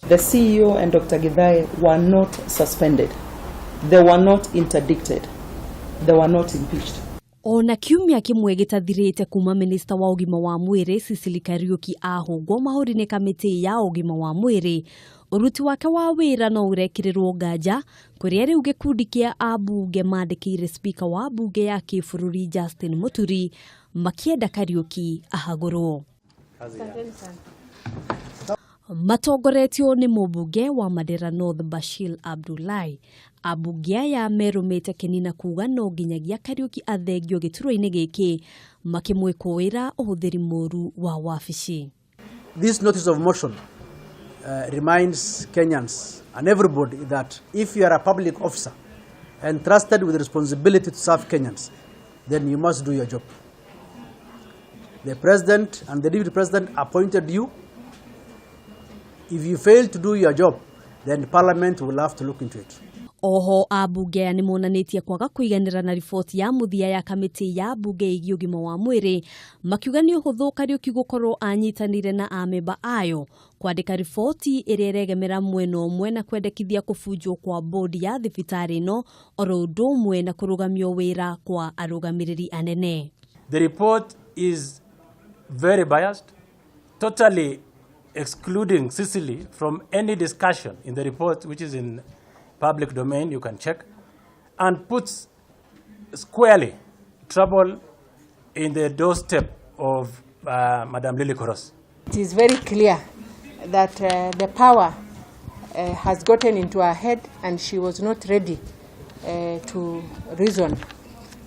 The CEO and Dr. Githae were not suspended. They were not interdicted. They were not impeached. Ona kiumia kĩmwe gĩtathirĩte kuma minista wa ũgima wa mwĩrĩ Sicily Kariuki ahũngwo mahũri nĩ kamĩtĩ ya ũgima wa mwĩrĩ, ũruti wake wa wĩra no ũrekĩrĩrwo nganja, kũrĩa rĩu gĩkundi kĩa ambunge mandĩkĩire spika wa mbunge ya kĩbũrũri Justin Muturi makĩenda Kariuki ahagũrwo. Matongoretio nĩ mũmbunge wa Mandera North Bashir Abdullahi, ambunge aya merũmĩte kĩnina kuga no nginyagia Kariuki athengio gĩturwa-inĩ gĩkĩ, makĩmwĩkũĩra ũhũthĩri mũru wa wabici. This notice of motion reminds Kenyans and everybody that if you are a public officer entrusted with responsibility to serve Kenyans, then you must do your job. The president and the deputy president appointed you. If you fail to do your job, then parliament will have to look into it. Oho ambunge aya nĩmonanĩtie kwaga kũiganĩra na riboti ya mũthia ya kamĩtĩ ya mbunge ĩgiĩ ũgima wa mwĩrĩ, makiuga nĩ ũhũthũ Kariuki gũkorwo anyitanĩire na amemba ayo kwandĩka riboti ĩrĩa ĩregemera mwena ũmwe na kwendekithia kũbunjwo kwa bodi ya thibitarĩ ĩno, oro ũndũ ũmwe na kũrũgamio wĩra kwa arũgamĩrĩri anene. The report is very biased, totally excluding Sicily from any discussion in the report, which is in public domain, you can check, and puts squarely trouble in the doorstep of Madam Lily Koros. It is very clear that the power has gotten into her head and she was not ready to reason.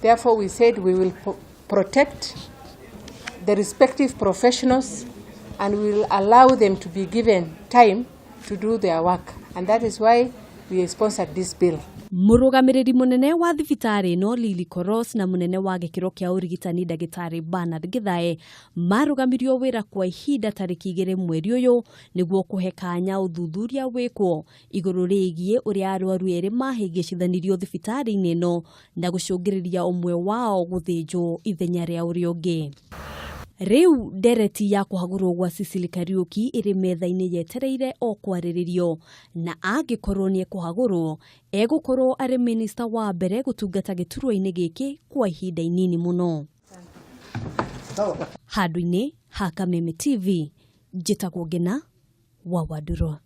Therefore, we said we will protect the respective professionals and we will allow them to be given time to do their work. And that is why we sponsored this bill. Mũrũgamĩrĩri mũnene wa thibitarĩ ĩno Lily Koros na mũnene wa gĩkĩro kĩa ũrigitani ndagĩtarĩ Bernard Githae marũgamirio wĩra kwa ihinda tarĩki 2 mweri ũyũ nĩguo kũhe kanya ũthuthuria wĩkwo igũrũ rĩgiĩ ũrĩa arwaru erĩ mahĩngĩcithanirio thibitarĩ-inĩ ĩno na gũcũngĩrĩria ũmwe wao gũthĩnjwo ithenya rĩa ũrĩa ũngĩ. Rĩu ndereti ya kũhagũrwo gwa Sicily Kariuki ĩrĩ metha-inĩ yetereire o kwarĩrĩrio, na angĩkorwo nĩ ekũhagũrwo, egũkorwo arĩ minista wa mbere gũtungata gĩturwa-inĩ gĩkĩ kwa ihinda inini mũno. Handũ-inĩ ha Kameme TV, njĩtagwo Ngena wa Wandurwa.